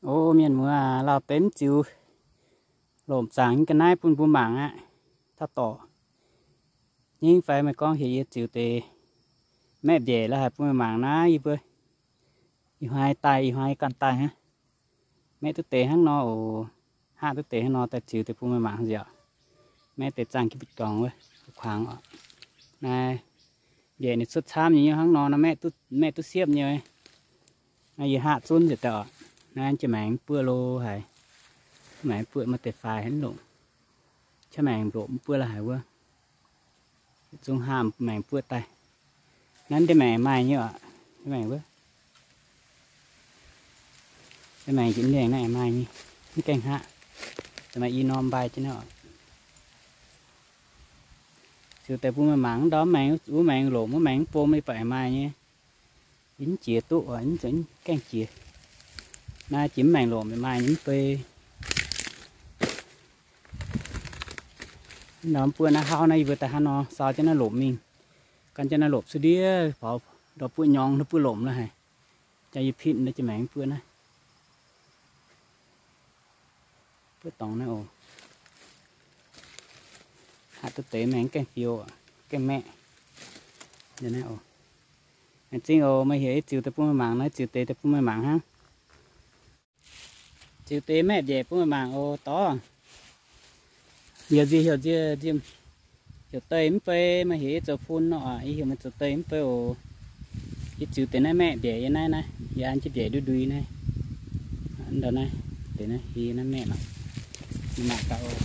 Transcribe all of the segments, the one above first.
O mienh muoz, lauh deix mv ziux lomc zaangc nyei ga'naaiv bun mbuo mangc aqv. Taux dorc nyingv fai meih gorngv heuc yie ziux deix maeqv mbiaeqc la'haic bun meih mangc naaiv yie mbuo. Ih hnoi daaih, ih hnoi ganh daaih hnangv. Maeqv duqv deix hnangv nor oc. Haav duqv deix hnangv nor daaih ziux deix bun meih mangc nziaauc. Maeqv deix zaangh jienv mbu'ndongx wuov, kuangx oc. Naaiv mbiaeqc ninh cuotv camv nyei hnangv nor, naaiv maeqv duqv siepv nyei. Naaiv yie haav zunv nzengc daaih oc. Naaiv jiex maengx buoqv lo haic. Maengx buoqv maaih deix faix haaix longc. Qaqv maengx lomc buoqv la'haic wuov. Zungv haav maengx buoqv daaih. Naaiv deix maengx maaih nyei oc. Deix maengx wuov. Deix maengx jiex mbiaengx naaiv maaih nyei. Mv gaengh haav. Deix maaih i norm mbai jienv naaiv oc. Ziux deix bun meih mangc ndau maengx, wuov maengx lomc, wuov maengx bom, yie baac maaih nyei. Yie mv jiex duqv oc, mv gaengh jiex. Naaiv jiex mv maengx lomc maaih nyei mv bei. Ndau buoqv naaiv hlauv naaiv yie mbuo daaih hnangv nor sau jienv naaiv lomc mingh. Gan jienv naaiv lomc cuotv ndiev, ndau buoqv nyorng, ndau buoqv lomc la'haic. Jaa yie pitv ndau jiex maengx buoqv naaiv. Buoqv dorngx naaiv oc. Haav duqv deix maengx gaengh fiou, gaengh maeqv. Naaiv oc. Laengz zingh oc, meih heuc yie ziux deix bun meih mangc, naaiv ziux deix deix bun meih mangc hnangv. Ziux deix maeqv mbiaeqc bun meih mangc oc, dorh. Yie nziex heuc nziex, nziex heuc deix mv bei, meih heuc yie zoux fun nor, yie heuc meih zoux deix mv bei oc. Yie ziux deix naaiv maeqv mbiaeqc yie naaiv naaiv, yie an jienv mbiaeqc ndui ndui naaiv. Ndau naaiv, deix naaiv, yie naaiv maeqv nor. Meih mangc gaax oc.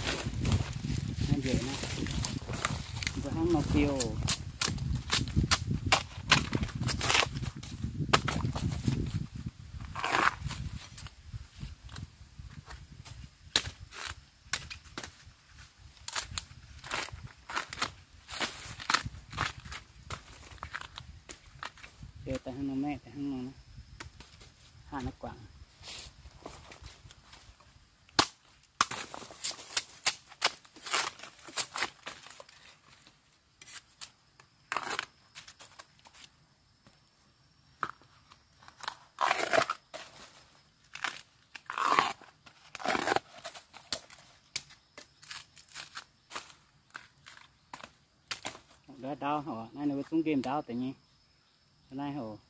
Naaiv mbiaeqc naaiv, mbuo hnangv nor fiou oc. Fiou daaih hnangv nor, maeqv daaih hnangv nor, haav naaiv guangc. Ndau, ndau, naaiv ninh mbuo zungv nqemh ndau deix nyei. Naaiv oc.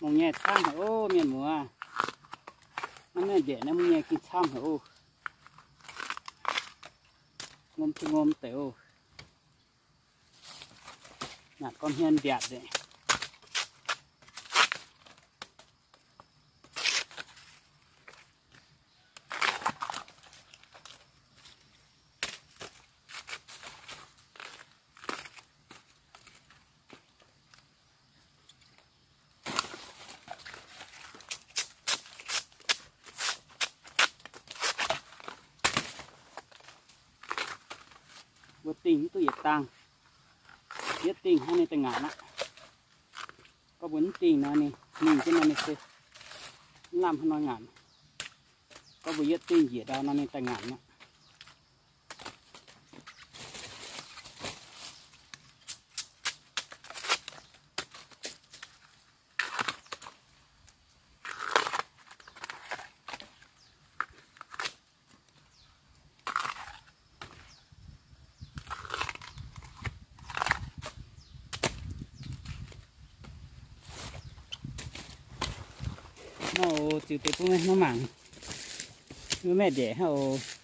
Mungh nyei camv haic oc, mienh muoz. Naaiv mienh ndieqc naaiv mungh nyei gengh camv haic oc. Ngom cing ngom deix oc. Naaic gorngv hmien mbiaatc nzengc. Mbuo dingh mv duqv yietc dangh. Yietv dingh hnangv ninh daaih ngaanc aqv. Gorngv mbuo mv dingh nor ninh mingh jienv nor ninh se mv lamh hnangv nor ngaanc. Gorngv mbuo yietv dingh njiec ndau nor ninh daaih ngaanc aqv. Nor oc, ziux deix bun meih mangc. Mbuo maeqv ndieqc hnangv oc.